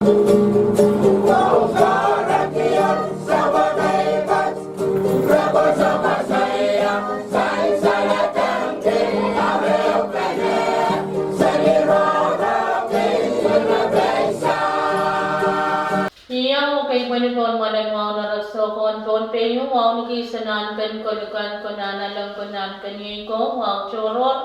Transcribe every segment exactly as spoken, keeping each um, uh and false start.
Ih, ahmw kei pweli pohn mwoalen wahu nan Rek Soko en Pohnpei ieu, wahu ni kis en ahnken kolukan, konehng ahnken, ahnken iei ko, wahu tohrohr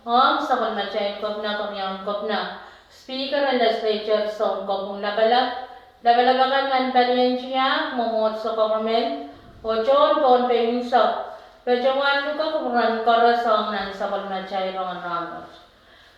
ong sapwellimatail Kepina, Keriaun Kepina, Speaker en Legislature, Soun Kopwung Lapalap, lapalap akan nan palien tiahk, mwomwohdiso, government, oh tohn Pohnpei unsek, patohwan luke kupwuren koaros ong nan sapwellimatail rongen rahnwet.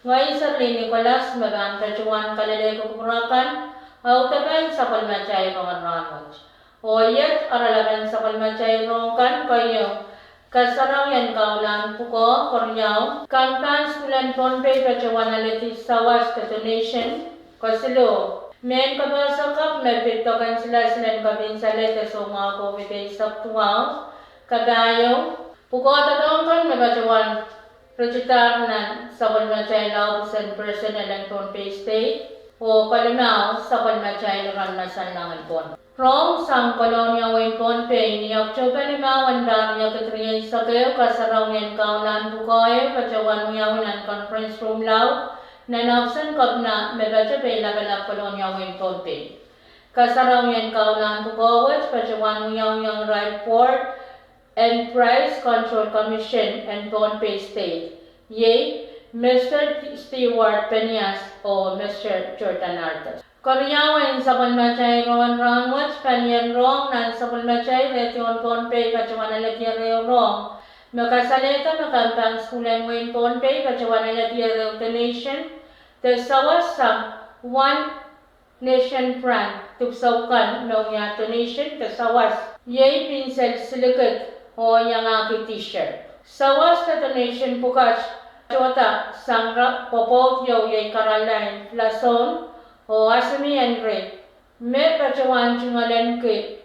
Ngehi Serlin Nicholas me pahn patohwan kalelehki kupwur akan audepen sapwellimatail rongen rahnwet. Oh iet oaralapen sapwellimatail rohng kan keieu: Kasarawi en Kahlahn Pwukoa, keriau, kampahn sukuhl en Pohnpei patohwan alehdi sawas de donation, kesiluh, mehn kapehse kapw me pid doken silasil en kepin salehde soumwahu COVID eisek duwau, kapahieu, pwukoa doadoahk kan me patohwan retidahr nan sapwellimatail ohpis en personnel en Pohnpei State, oh kalimau, sapwellimatail iren masanlahng en Pohnpei. Rohng sang Kolonia, wehin Pohnpei, ni Oktohpe limau en pahr riekid rieisek ehu, Kasarawi en Kahlahn Pwukoa ehu patohwan wiawi nan conference room laud nan ohpis en Kepina me patoh Peilapalap, Kolonia, wehin Pohnpei. Kasarawi en Kahlahn Pwukoa wet patohwan wiawi ong irail board en Price Control Commission en Pohnpei State, iei Mr Stewart Penias oh Mr Jordan Artes. Keriau en sapwellimatail rongen rahnwet: palien rohng nan sapwellimatail redio en Pohnpei patohwan alehdi ehu rohng me kasalehda me kampahn sukuhl en wehin Pohnpei patohwan alehdi ehu donation de sawas sang One Nation Grant, dipwisou kan me wia donation de sawas, iei pinsel silikid oh iangahki T-shirt. Sawas de donation pwukat tohda sang pwopwoud ieu, iei Caroline Lason oh Asimi Henry, me patohwan tungoalenki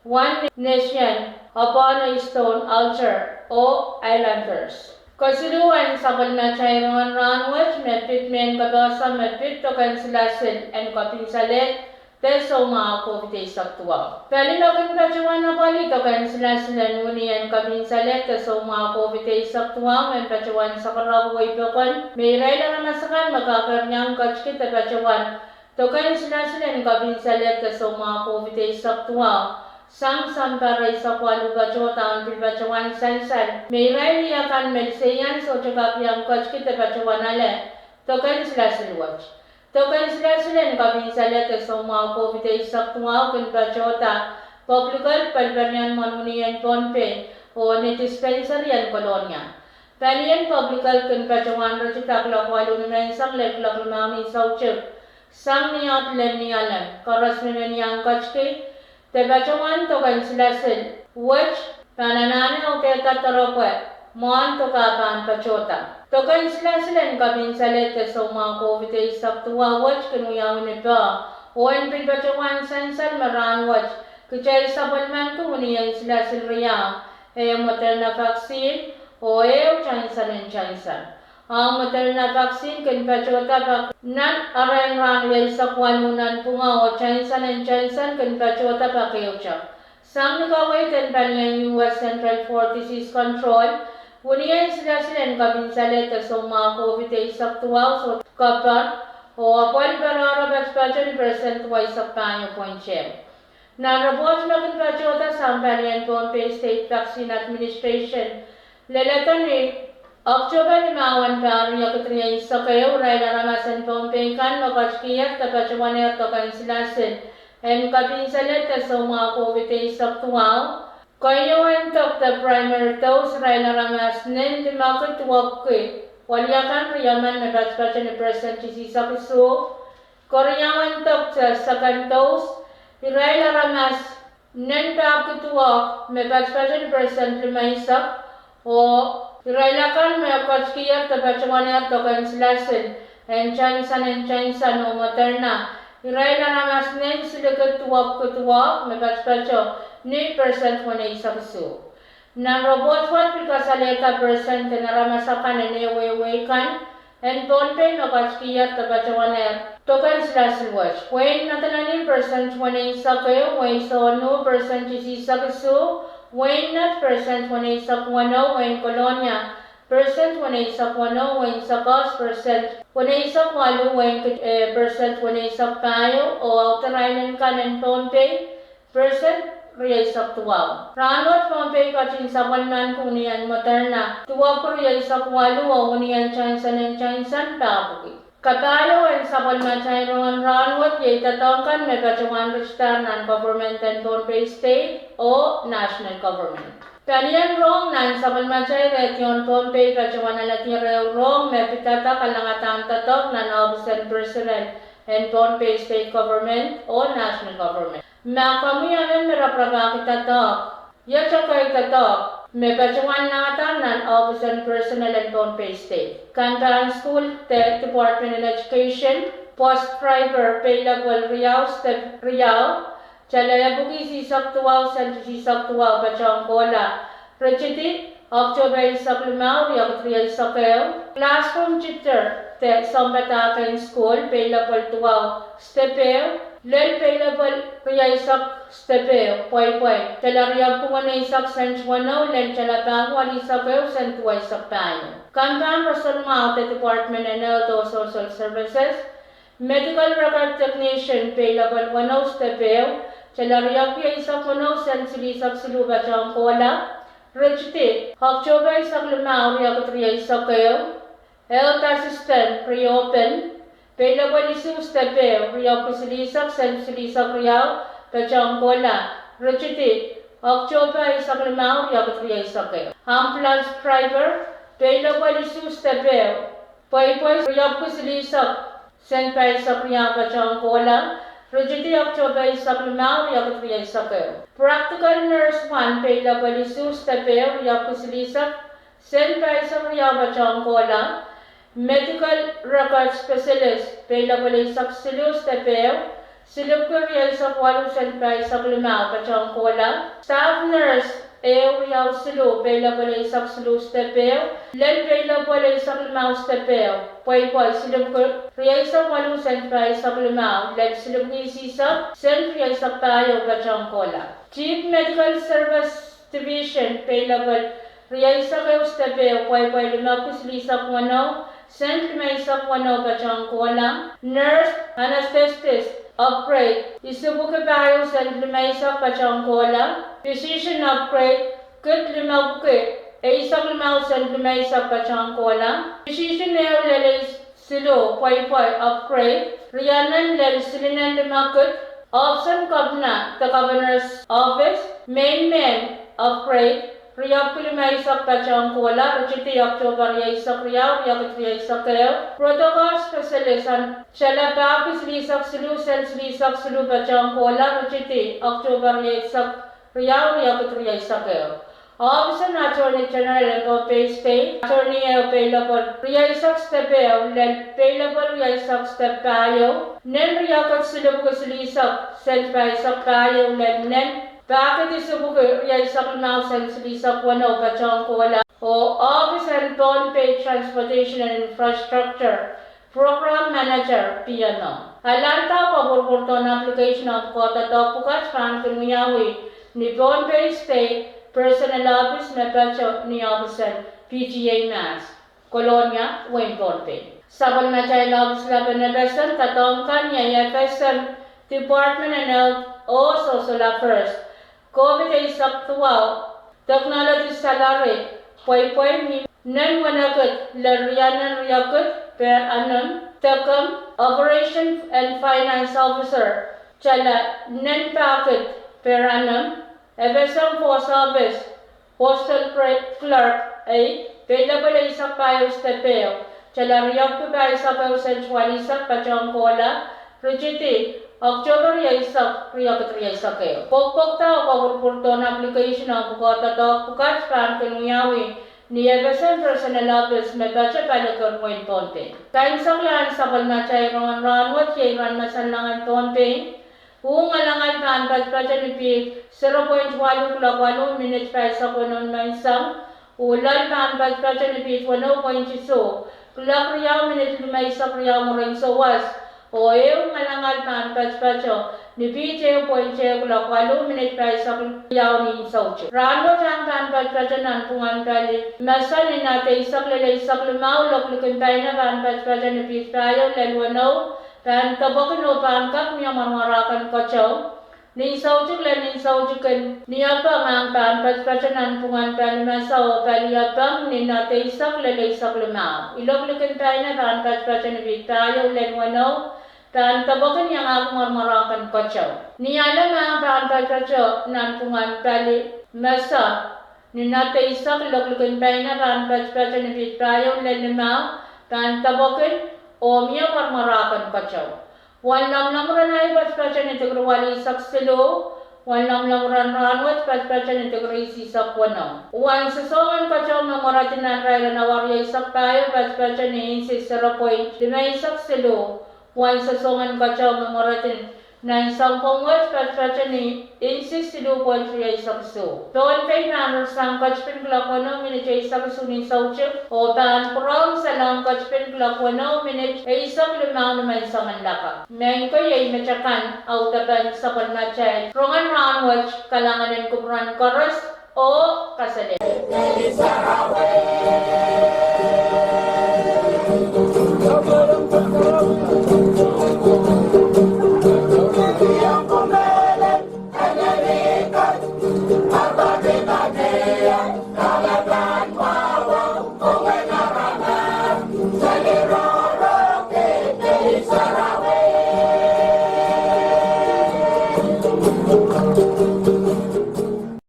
One Nation Upon a Stone Altar oh Islanders. Kesiluh en sapwellimatail rongen rahnwet me pid mehn kapehse me pid doken silasil en kepin salehde soumwahu COVID eisek duwau. Pali me kin patohwan apwalih doken silasil en wini en kepin salehde soumwahu COVID eisek duwau me patohwan sakarau wehi pokon me irail aramas akan me kak iang ketiki de patohwan doken silasil en kepin salehde soumwahu COVID eisek duwau sang sampah eisek waluh patohda, pil patohwan sansal me irail akan me liseian sohte kak iang ketiki de patohwan ale doken silasil wet. Doken silasil en kepin salehde soumwahu COVID eisek duwau kin patohda Public Health, Palipalien Mwohn Wini en Pohnpei, oh ni dispensary en Kolonia. Palien Public Health kin patohwan retida kuloak waluh nimenseng lel kuloak limau ni soutik sang ni oahd lel Nialem. Koaros me men iang ketiki de patohwan doken silasil wet pahn anahne audehda doaropwe mwohn doke pahn patohda. Doken silasil en kepin salehde soumwahu COVID eisek duwau wet kin wiawi ni peh, oh en pil patohwan sansal me rahnwet kitail sapwellimanki wini en silasil riau, ehu Moderna vaccine oh ehu Johnson and Johnson. Ahmw Moderna vaccine kin patohda pak nan arail rahn rieisek waluh nanpwungara oh Johnson and Johnson kin patohda pak ehute. Sang ni kaweid en palien U S Centers for Disease Control, wini en silasil en kepin salehde soumwahu COVID eisek duwau sohte keper, oh apwalih pereperen patopato ni percent duweisek pahieu point ehu. Nan report me kin patohda sang palien Pohnpei State Vaccine Administration, leledo ni Oktohpe limau en pahr riekid rieisek ehu, irail aramas en Pohnpei kan me ketikiher de patohwanehr doken silasil en kepin salehde soumwahu COVID eisek duwau, keieun dok de primary dose, irail aramas nen limaki duwepwiki weliakan riemen me patopato ni percent isihsek isuh. Keriaun dok de second dose, irail aramas nen pahpwiki duwehk me patopato ni percent limeisek, oh irail akan me ketikiher de patohwanehr doken silasil en Johnson and Johnson oh Moderna, irail aramas nen silikid duwepwiki duwehk me patopato ni percent weneisek isuh. Nan report wet pil kasalehda percent en aramas akan en ehuehu kan en Pohnpei me koatkihier de patohwanehr doken silasil wet. Wehin Madolenihmw persent weneisek ehu, wehin Sohno persent isihsek isuh, wehin Nett persent weneisek weneu, wehin Kolonia persent weneisek weneu, wehin Sokos persent weneisek waluh, wehin Kit-, eh, persent weneisek pahieu, oh Outer Island kan en Pohnpei persent rieisek duwau. Rahnwet Pohnpei ketin sapwellimaniki unien Moderna duwepwiki rieisek waluh oh unien Johnson and Johnson pahpwiki. Kapahieu en sapwellimatail rongen rahnwet iei doadoahk kan me patohwan ritidar nan government en Pohnpei State oh national government. Palien rohng nan sapwellimatail redion Pohnpei patohwan alehdi ehu rohng me pidada kalangadahn doadoahk nan ohpis en personnel en Pohnpei State Government oh national government. Ma komwi emen me raparapahki doadoahk, iet ekei doadoahk me patohwan langada nan ohpis en personnel en Pohnpei State. Kan pahn sukuhl de Department en Education, bus driver pei lepwel riau step riau, tala epwiki isihsek duwau sent isihsek duwau patohwan kohla, ritidi Oktohpa eisek limau, riekid rieisek ehu. Classroom teacher de sounpadahk en sukuhl pei lepwel duwau step ehu lel pei lepwel rieisek step ehu, pweipwei, tala riepwiki weneisek sent weneu lel tala pahieu alehsek ehu sent duweisek pahieu. Kan pahn roson mwahu de Department en Health oh Social Services, medical record technician pei lepwel weneu step ehu, tala riepwiki eisek weneu sent silihsek siluh patohwan kohla, ritidi Oktohpa eisek limau, riekid rieisek ehu. Health assistant riopen, pei lepwel isuh step ehu, riepwiki silihsek sent silihsek riau patohwan kohla, ritidi Oktohpa eisek limau, riekid rieisek ehu. Ambulance driver, pei lepwel isuh step ehu, pweipwei, riepwiki silihsek sent pahisek riau patohwan kohla, ritidi Oktohpa eisek limau, riekid rieisek ehu. Practical nurse one, pei lepwel isuh step ehu, riepwiki silihsek sent pahisek riau patohwan kohla. Medical record specialist, pei lepwel eisek siluh step ehu, silipwiki rieisek waluh sent pahisek limau patohwan kohla. Staff nurse ehu riau siluh, pei lepwel eisek siluh step ehu lel pei lepwel eisek limau step ehu, pweipwei, silipwiki rieisek waluh sent pahisek limau lel silipwiki isihsek sent rieisek pahieu patohwan kohla. Chief Medical Service Division, pei lepwel rieisek ehu step ehu, pweipwei, limepwiki silihsek weneu sent limeisek weneu patohwan kohla. Nurse anesthetist upgrade, isipwiki pahieu sent limeisek patohwan kohla. Physician upgrade, kid limepwiki eisek limau sent limeisek patohwan kohla. Physician ehu lel eisek siluh, pweipwei, upgrade, rienen lel silinen limekid. Ohpis en Kepina de Governor's Office, main man, upgrade, riepwiki limeisek patohwan kohla, ritidi Oktohpa rieisek riau, riekid rieisek ehu. Protocol specialist, tala pahpwiki silihsek siluh sent silihsek siluh patohwan kohla, ritidi Oktohpa rieisek riau, riekid rieisek ehu. Ohpis en Attorney General en Pohnpei State, attorney ehu, pei lepwel rieisek step ehu lel pei lepwel rieisek step pahieu, nen riekid silipwiki silihsek sent pahisek pahieu lel nen pahkid isipwiki rieisek limau sent silihsek weneu patohwan kohla. Oh ohpis en Pohnpei Transportation and Infrastructure Program Manager, P M O. Alanda oh kapwurpwurdohn application oh pwukoa doadoahk pwukat pahn kin wiawi ni Pohnpei State Personnel Office me patoh ni ohpis en P T A Mahs, Kolonia, wehin Pohnpei. Sapwellimatail ohpis lap en FSM doadoahk kan iei FSM, Department en Health oh Social Affairs, COVID eisek duwau, technology salary, pweipwei, nen wenekid lel rienen riekid per annum, dekem, Operation and Finance Officer, tala nen pahkid per annum, FSM Post Office, Postal Clerk, ei, pei lepwel eisek pahieu step ehu, tala riepwiki pahisek ehu sent walihsek patohwan kohla, ritidi Oktohpa rieisek, riekid rieisek ehu. Pwokpwokda oh kapwurpwurdohn application oh pwukoa doadoahk pwukat pahn kin wiawi ni FSM Personnel Office me patoh Palikir, wehin Pohnpei. Kaimwiseklahn sapwellimatail rongen rahnwet iei iren masanlahngen Pohnpei. Uh ngalangal pahn patopato ni pihd zero point waluh kuloak waluh minit pahisek weneu ni menseng. Uh loal pahn patopato ni pihd weneu point isuh kuloak riau minit limeisek riau mwurin souwas, oh ehu ngalangal pahn patopato ni piht ehu point ehu kuloak waluh minit pahisek riau ni soutik. Rahnwet ahng pahn patopato nanpwungen pali mesa ni nat eisek lel eisek limau, iloak likin paina pahn patopato ni piht pahieu lel weneu, pahn depwekin oh pahn kak mie mwarmwarahken keteu. Ni soutik lel ni soutikin ni apeng ahng pahn patopato nanpwungen pali mesa oh pali apeng ni nat eisek lel eisek limau, iloak likin paina pahn patopato ni piht pahieu lel weneu, pahn depwekin iangahki mwarmwarahken keteu. Ni alem ahng pahn patopato nanpwungen pali mesa ni nat eisek, iloak likin paina pahn patopato ni piht pahieu lel limau, pahn depwekin oh mie mwarmwarahken keteu. Wen lamalam ren ahi patopato ni degree waluh eisek siluh, wen lamalam ren rahnwet patopato ni degree eisek weneu. Wen sosohng en keteu me mweredi nan irair en awa rieisek pahieu patopato ni inches zero point limeisek siluh, wen sosohng en keteu me mweredi nan sounpwong wet patopato ni inches siluh point rieisek isuh. Pohnpei pahn rirasang ketipin kuloak weneu minit eisek isuh ni soutik, oh pahn pwurehng Salem ketipin kuloak weneu minit eisek limau ni menseng en lakapw. Mehn kei iei metakan audepen sapwellimatail rongen rahnwet. Kalahngan en kupwuren koaros oh kaselehlie.